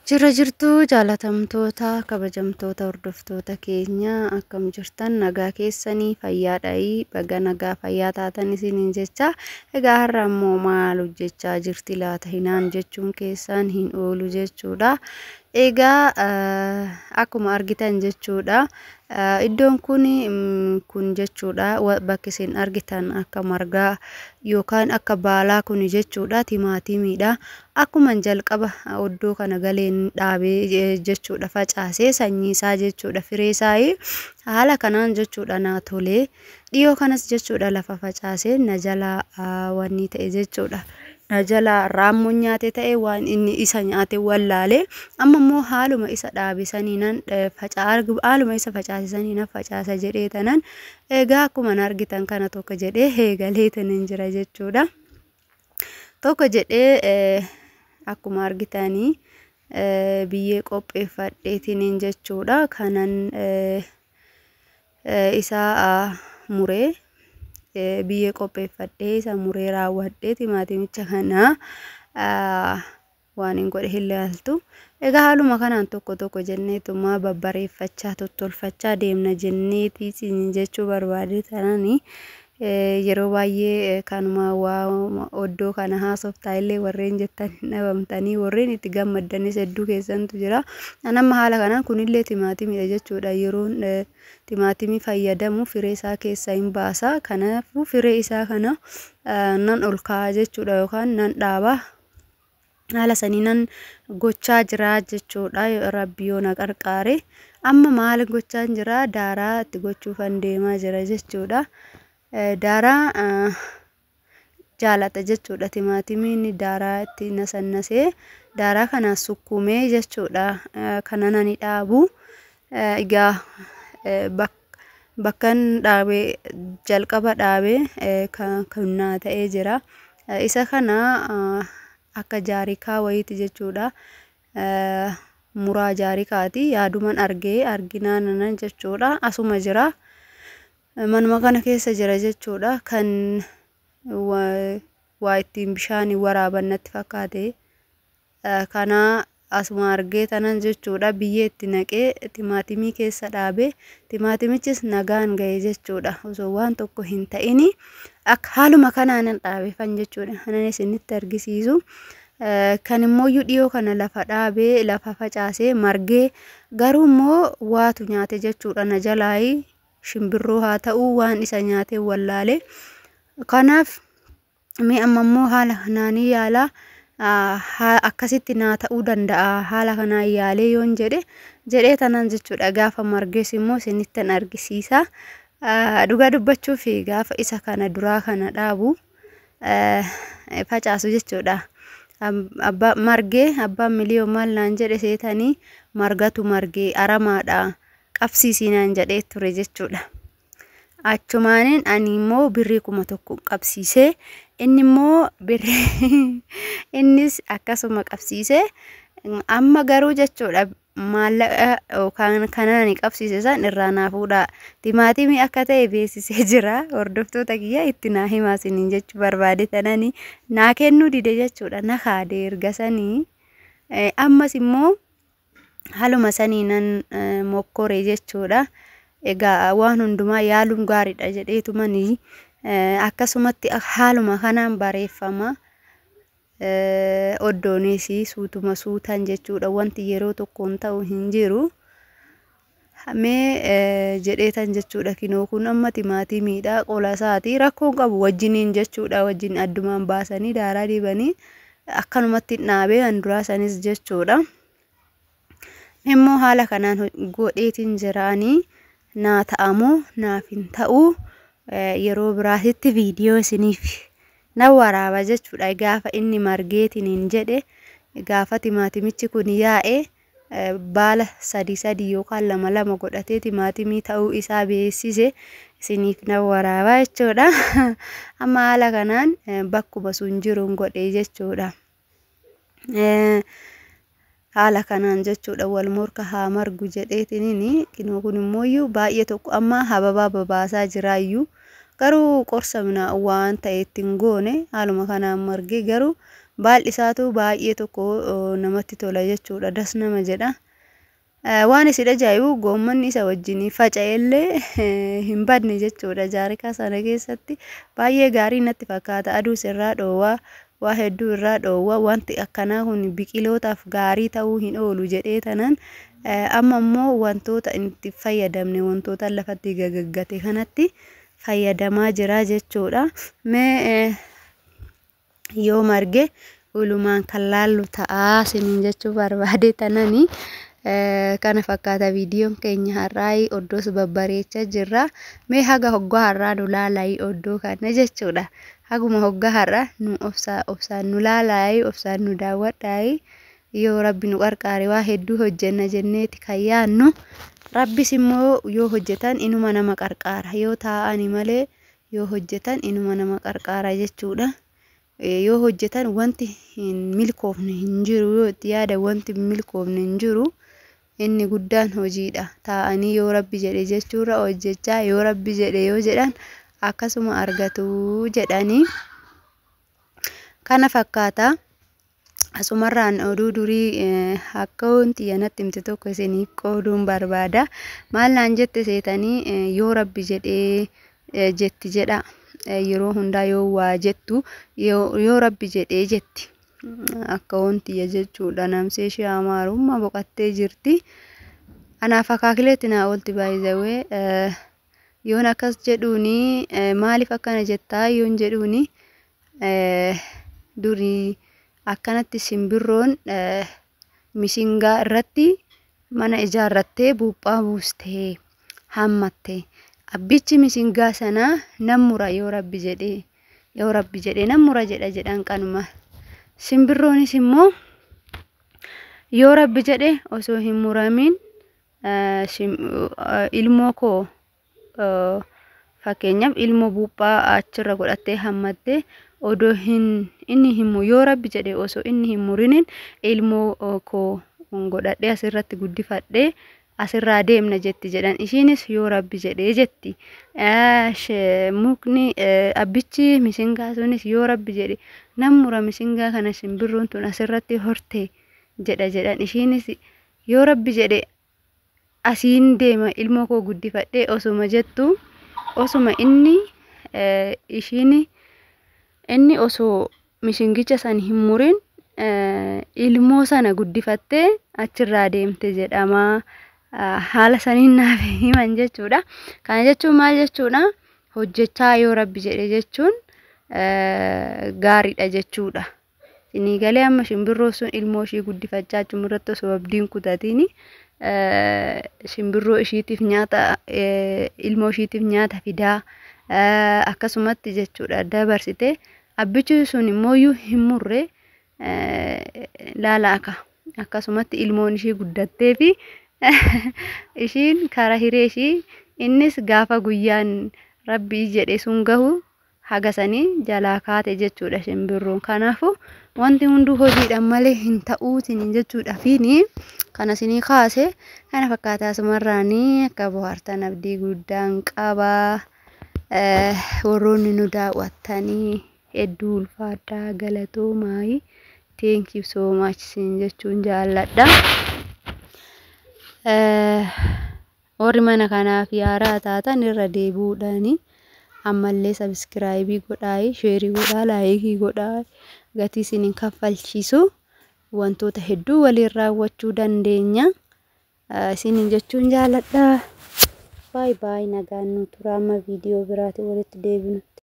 Jira jirtuu jaalatamtoota kabajamtoota hordoftoota keenya, akkam jirtan? Nagaa keessanii, fayyaadhayi? Baga nagaa fayyaa taatan isiniin jecha. Egaa har'a immoo maal hojjechaa jirti laata hinaan jechuun keessan hin oolu jechuudha. Egaa akkuma argitan jechuudha, iddoon kun jechuudha, bakki isin argitan akka margaa yookaan akka baalaa kun jechuudha, timaatimiidha. Akkuma jalqaba oddoo kana galeen dhaabee jechuudha, facaasee sanyii isaa jechuudha, firee isaa haala kanaan jechuudha naa tolee. Dhiyoo kanas jechuudha lafa facaasee na jalaa wanni ta'e jechuudha. Na jalaa raammoon nyaate ta'e, waan inni isa nyaate wallaalee. Amma immoo haaluma isa dhaabe saniinan haaluma isa facaase saniinan facaasa jedhee tanan, egaa akkuma argitan kana tokko jedhee eegalee tanan jira jechuudha. Tokko jedhee akkuma argitanii biyyee qopheeffadheetiniin jechuudha. Kanan isa muree biyyee qopheeffadhee isa muree raawwadhee timaatimicha kana waan hin godhe hin ilaaltu. Egaa haaluma kanaan tokko tokko jenneetuma babbareeffachaa tottolfachaa deemna jenneeti jechuu barbaade tanani. Yeroo baay'ee kanuma waa oddoo kana haasoftaa illee warreen jettan hin dhabamtanii, warreen itti gammaddanis hedduu keessantu jira. Amma haala kanaan kunillee timaatimiidha jechuudha. Yeroon timaatimii fayyadamu firee isaa keessaa hin baasa. Kanaafuu firee isaa kana nan ol kaa'a jechuudha yookaan nan dhaaba. Haala sanii nan gochaa jira jechuudha, Rabbi yoo na qarqaare. Amma maal gochaa jira? Daaraa itti gochuufan deemaa jira jechuudha. Daaraa jaalata jechuudha timaatimiin. Daaraa itti nasannasee daaraa kana sukkuumee jechuudha kana nani dhaabu. Egaa bakkan dhaabee jalqaba dhaabee kan naa ta'ee jira. Isa kana akka jaarikaa wayiiti jechuudha. Muraa jaarikaati, yaaduman argee arginaan nan jechuudha. Asuma jira. Manuma kana keessa jira jechuudha. Kan waa ittiin bishaan waraaban natti fakkaate. Kana asuma argee tanan jechuudha biyyee itti naqee timaatimii keessa dhaabee, timaatimichis nagaan ga'e jechuudha. Osoo waan tokko hin ta'ini akka haaluma kanaanan dhaabeefan jechuudha. Kanan isinitti argisiisu. Kan immoo dhiyoo kana lafa dhaabee lafa facaasee margee, garuu immoo waatu nyaate jechuudha na jalaayi, shimbirroo haa ta'uu waan isa nyaate wallaalee. Kanaaf mee amma immoo haala kanaanii yaalaa, akkasitti naa ta'uu danda'a haala kanaan yaalee yoon jedhe jedhee tanan jechuudha. Gaafa margees immoo isinittan argisiisa. Dhugaa dubbachuuf gaafa isa kana duraa kana dhaabu facaasu jechuudha. Abbaa margee abbaan miliyoon maal naan jedhe seetanii? Margatu margee aramaadha, qabsiisii naan jedhee ture jechuudha. Achumaaniin ani immoo birrii 1000 qabsiisee, inni immoo birrii innis akkasuma qabsiisee, amma garuu jechuudha maallaqa yookaan kanaan ani qabsiise san irraa naa fuudhaa. Timaatimii akka ta'e beeksisee jira. Hordoftoota kiyya, itti naa himaa isiniin jechuu barbaade tanani naa kennuu dide jechuudha. Na kaade erga sanii. Ammas immoo haaluma sanii nan mokkore jechuudha. Egaa waan hundumaa yaaluun gaariidha jedheetumanii akkasumatti haaluma kanaan bareeffama. Oddoonis suutuma suutaan jechuudha, wanti yeroo tokkoon ta'u hin jiru. Mee jedheetan jechuudha, kinoo kun amma timaatimiidha, qola isaati rakkoon qabu wajjiniin jechuudha, wajjin addumaan baasanii daaraa dibanii akkanumatti dhaabee kan duraa sanis jechuudha. Immoo haala kanaan godheetiin jiraanii naa ta'amoo naaf hin ta'uu, yeroo biraatitti viidiyoo isiniif nan waraaba jechuudha. Gaafa inni margeetiin hin jedhe, gaafa timaatimichi kun yaa'e baala sadi sadi yookaan lama lama godhatee timaatimii ta'uu isaa beeksise isiniif nan waraaba jechuudha. Amma haala kanaan bakkuma sun jiruun godhe jechuudha. Haala kanaan jechuudha wal morka haa margu jedheetiniin. Kinoo kun immooyyuu baay'ee tokko amma hababaa babaasaa jiraayyuu, garuu qorsa waan ta'e ittiin goone, haaluma kanaan margee garuu Baalli isaatu baay'ee tokko namatti tola jechuudha. Das nama jedha. Waan isin ajaa'ibu goommanni isa wajjin faca'ellee hin badne jechuudha. Jaarikaa sana keessatti baay'ee gaarii natti fakkaata. Aduus irraa dhoowwaa, waa hedduu irraa dhoowwaa. Wanti akkanaa kun biqilootaaf gaarii ta'uu hin oolu jedhee tanan amma immoo wantoota itti fayyadamne, wantoota lafatti gagaggate kanatti fayyadamaa jira jechuudha. Mee yoo marge ulumaan kan laallu ta'aa isiniin jechuu barbaade tanani. Kana fakkaata viidiyoon keenya har'aa, oddoos babbareechaa jirra. Mee haga hoggaa har'aa nu laalaayi oddoo kana jechuudha. Haguma hoggaa har'aa nu obsaan nu laalaayi, obsaan nu daawwadhaayi. Yoo Rabbi nu qarqaare waa hedduu hojjenna jenneeti kan yaannu. Rabbis immoo yoo hojjetan inuma nama qarqaara. Yoo taa'ani malee yoo hojjetan inuma nama qarqaara jechuudha. Yoo hojjetan wanti hin milkoofne hin jiru, yoo itti yaada wanti hin milkoofne hin jiru. Inni guddaan hojiidha. Taa'anii yoo Rabbi jedhe jechuurra hojjechaa yoo Rabbi jedhe yoo jedhan akkasuma argatu jedhanii. Kana fakkaata. Asumarraan oduu durii akka wanti natti himte tokko isiniif qooduun barbaada. Maal naan jette seetanii, yoo Rabbi jedhee jetti jedha. Yeroo hundaa yoo waa jettu yoo Rabbi jedhee jetti. Akka wanti jechuudha. Namsee ishee amaarummaa boqottee jirti. Anaaf akaakileetti naa oolti baay'izawee. Yoon akkas jedhuuni, maaliif akkana jettaa yoon jedhuuni, durii akkanatti simbirroon mishingaa irratti mana ijaarrattee buuphaa buustee hammatte. Abbichi mishingaa sanaa nan mura yoo Rabbi jedhee, yoo Rabbi jedhee nan mura jedha jedhan kanuma. Simbirroonis immoo yoo Rabbi jedhe osoo hin muramiin ilmoo koo, fakkeenyaaf ilmoo buuphaa achirra godhattee hammattee, odoo hin inni himu yoo Rabbi jedhe osoo inni hin murinin ilmoo koo godhadhee asirratti guddifadhee asirraa deemna jetti jedhan. Ishiinis yoo Rabbi jedhee jetti. Mukni abbichi mishingaa sunis yoo Rabbi jedhe nan mura mishingaa kana, simbirroon tun asirratti horte jedha jedhan. Ishiinis yoo Rabbi jedhe asiin deema ilmoo koo guddifadhee osuma jettu, osuma inni ishiin inni osoo mishingicha san hin murin ilmoo sana guddifattee achirraa deemte jedhama. Haala saniin naaf himan jechuudha. Kana jechuun maal jechuudha? Hojjechaa yoo Rabbi jedhe jechuun gaariidha jechuudha. Isinii galee? Amma shimbirroo sun ilmoo ishii guddifachaa achumarratti osoo abdiin kutatiin shimbirroo ishiitiif nyaata, ilmoo ishiitiif nyaata fidaa akkasumatti jechuudha dabarsite. Abbichi sun immoo hin murre laala akka akkasumatti ilmoon ishii guddattee fi ishiin karaa hiree ishii, innis gaafa guyyaan Rabbii jedhe sun gahu haga sanii jalaa kaate jechuudha shimbirroon. Kanaafuu wanti hunduu hojiidhaan malee hin ta'uutiin jechuudha fiini kana isinii kaase. Kana fakkaataa asumarraanii akka bohaartan abdii guddaan qaba. Warroonni nu daawwattanii hedduu ulfaadhaa, galatoomaa. Thank you so much isin jechuun jaalladha. Warri mana kanaaf haaraa taatan irra deebi'uudhaani ammallee subscribe godhaa, share godhaa, like godhaa, gatii isin hin kaffalchiisu, wantoota hedduu waliin raawwachuu dandeenya. Isiniin jechuun jaalladha. Baay baay, nagaan nu tura, amma viidiyoo biraatiin walitti deebinutti.